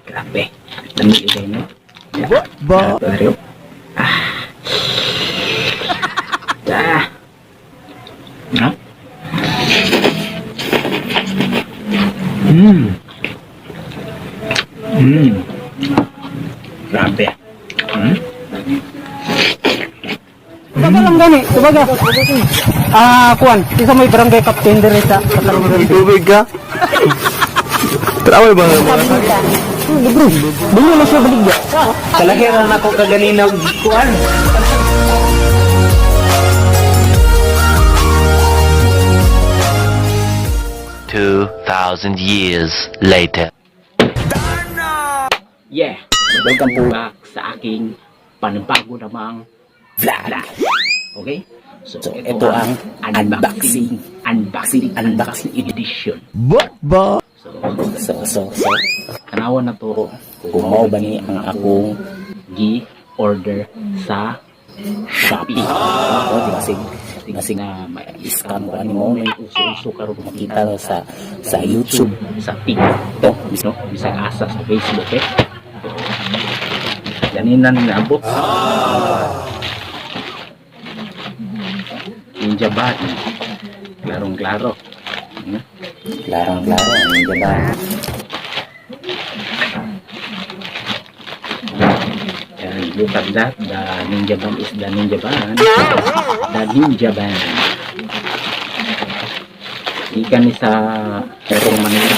Grabe. Lami kayo, no? What ba? Pero, ah. Ah. Ha? Grabe. Tubaga lang gani, tubaga. Ah, kuan, isa may barangay captain dire sa Katarungan. Tubig ka? Trawal ba nga mga? Libre. Dili na siya baligya. Kalahiran ako kaganina kuan. 2,000 years later. Yeah. Welcome po back sa aking panibago namang vlog. Okay? So, So, ito ang unboxing, unboxing, unboxing edition. What ba? So, So, tanawan na to kung mao ba ni ang akong gi-order sa Shopee. ako, di basig basig na may scam ko ani mo may uso-uso karon makita sa sa YouTube sa TikTok, to. no? Bisag asa sa Facebook eh. So, ganina nang naabot. Ninja Ban. Klarong klaro. Klarong klaro ang ninja ba. And look at that, the Ninja Ban is the Ninja Ban. The Ninja Ban. Ikan ni sa Metro Manila.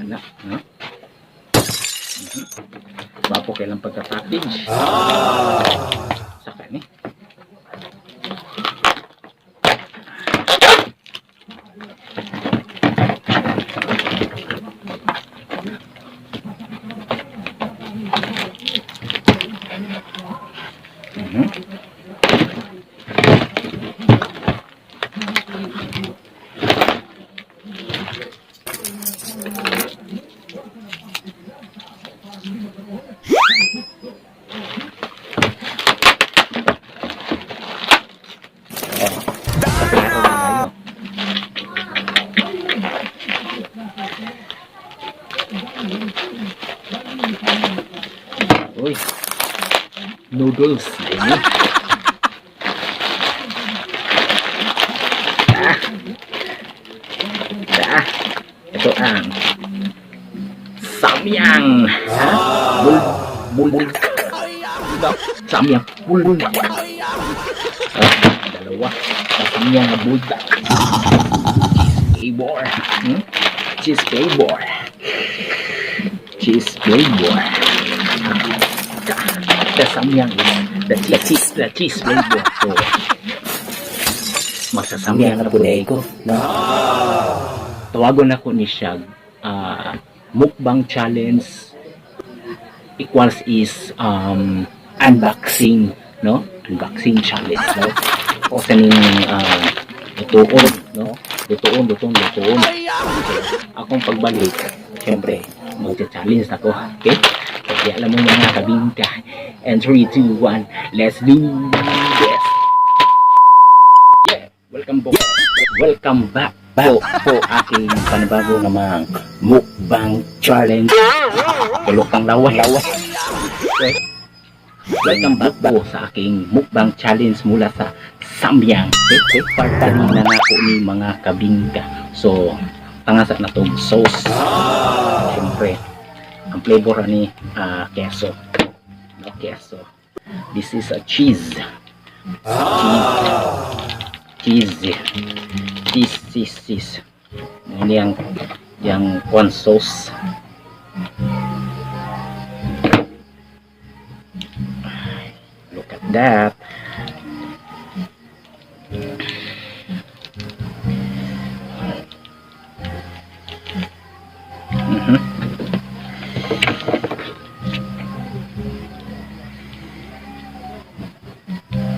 Anak, no? Bapo kailang pagka-package. Saka ni. Klaro na kayo. Uy. Noodles. Ayun. Ah. Ah. Ito ang samyang. Ha? Bul buldak. Samyang buldak. Ah, dalawa. Samyang na buldak. Flavor. Cheese flavor. Cheese flavor. The samyang is the cheese flavor. So, magsasamyang Samyang na na po po dai ko, no? Tawagon ako ni siya mukbang challenge equals is unboxing, no? Unboxing challenge, no? O kaning lutuon, no? Lutuon, lutuon, lutuon. So, akong pagbalik, syempre magcha-challenge ako, okay? Kaya alam mo mga kabingka, and 3, 2, 1, let's do this. Yeah, welcome po, welcome back po po aking panibago namang mukbang challenge. Tulok ang laway. Laway. Okay. Welcome back po sa aking mukbang challenge mula sa Samyang. Okay, part 3 na nako ni mga kabingka. So, tangasa na tong sauce. Siyempre, ang flavor ani keso. No, keso. This is a cheese. Cheese. Cheese. Cheese, cheese, cheese. Ini yang corn sauce. Look at that.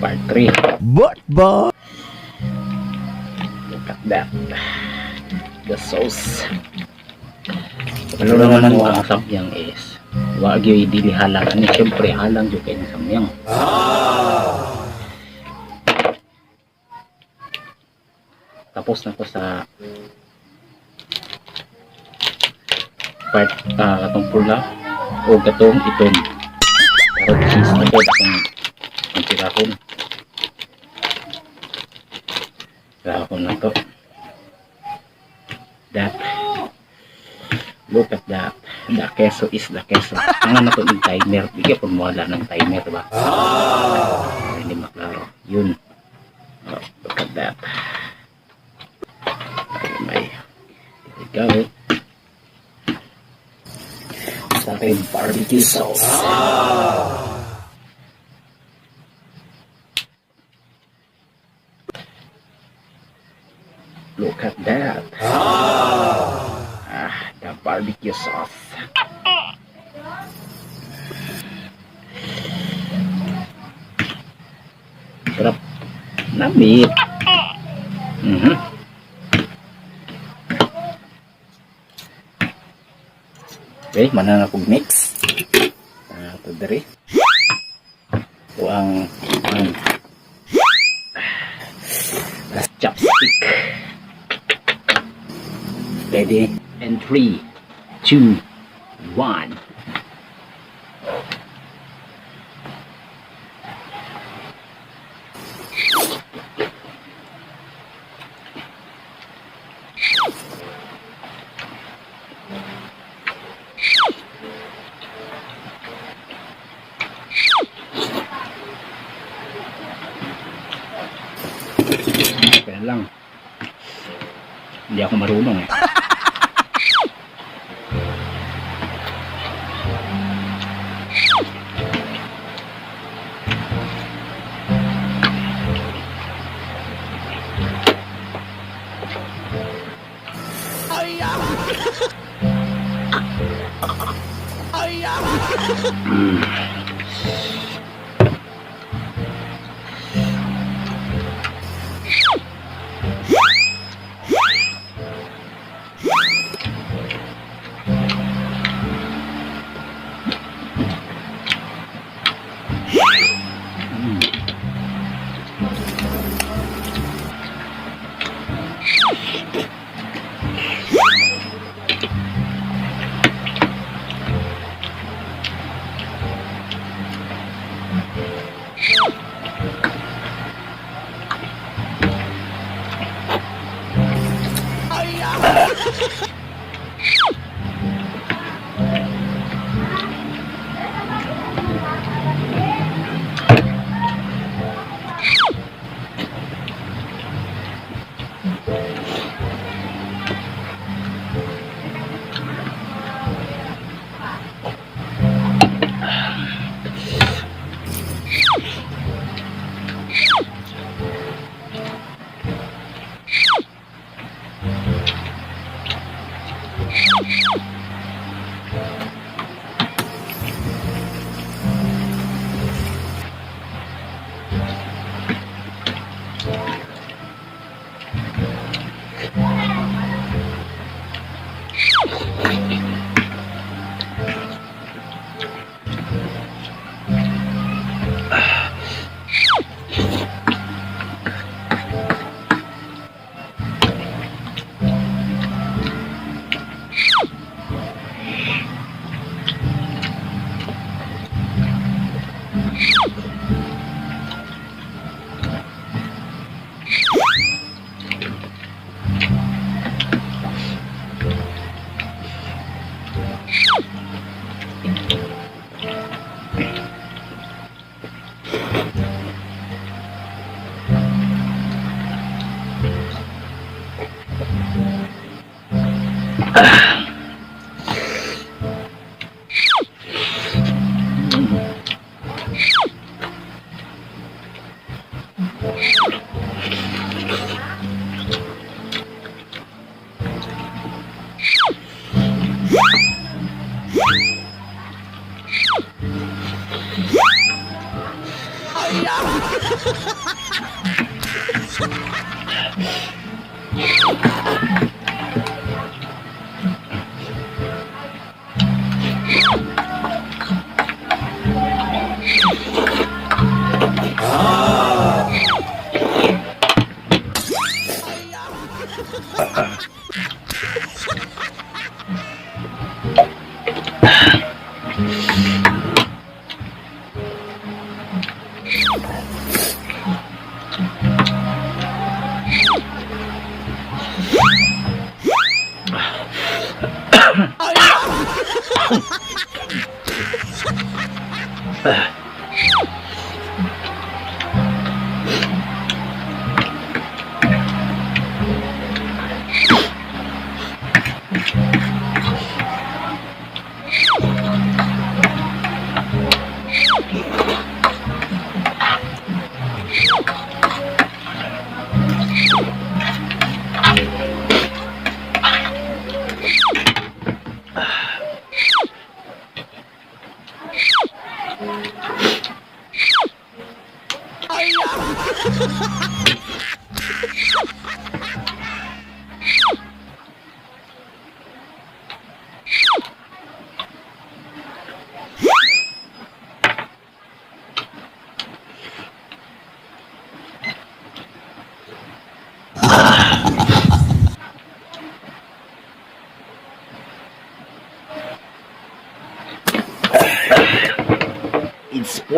Part 3. What ba? Look at that. The sauce. Ano naman mo ang samyang is wa gyud dili halang ani, syempre halang jud kay ng samyang. Tapos na ko sa Part katong pula o katong itom. Pero cheese na po akong ang tirahon. Tirahon na to. That. Look at that. The keso is the keso. Ang ano to yung timer. Di kaya pumuwala ng timer ba? Ah, hindi maklaro. Yun. Oh, look at that. Ay, may. Here we go. Sa ating barbecue sauce. Look at that. Ah, the barbecue sauce. Sarap. Namit. Okay, mana na kong mix. Ah, ito diri. Ito ang chopstick. Ready? And 3, 2, 1. Kaya lang, hindi ako marunong eh.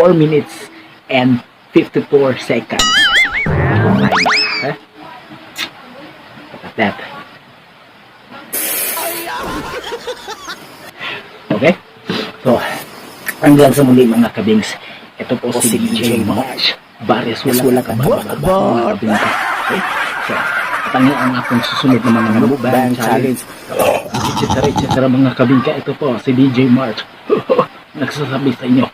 4 minutes and 54 seconds. Akong time. Ha? Look at that. Okay? So, hanggang sa muli, mga kabings. Ito po si DJ March. Barrios, wala ka ba? Mga kabings. Okay? So, tangi ang akong susunod na mga mukbang challenge, etc. etc. mga kabingka. Ito po si DJ March, nagsasabi sa inyo.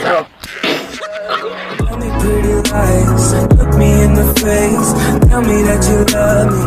Sarap. Tell me pretty lies, look me in the face, tell me that you love me.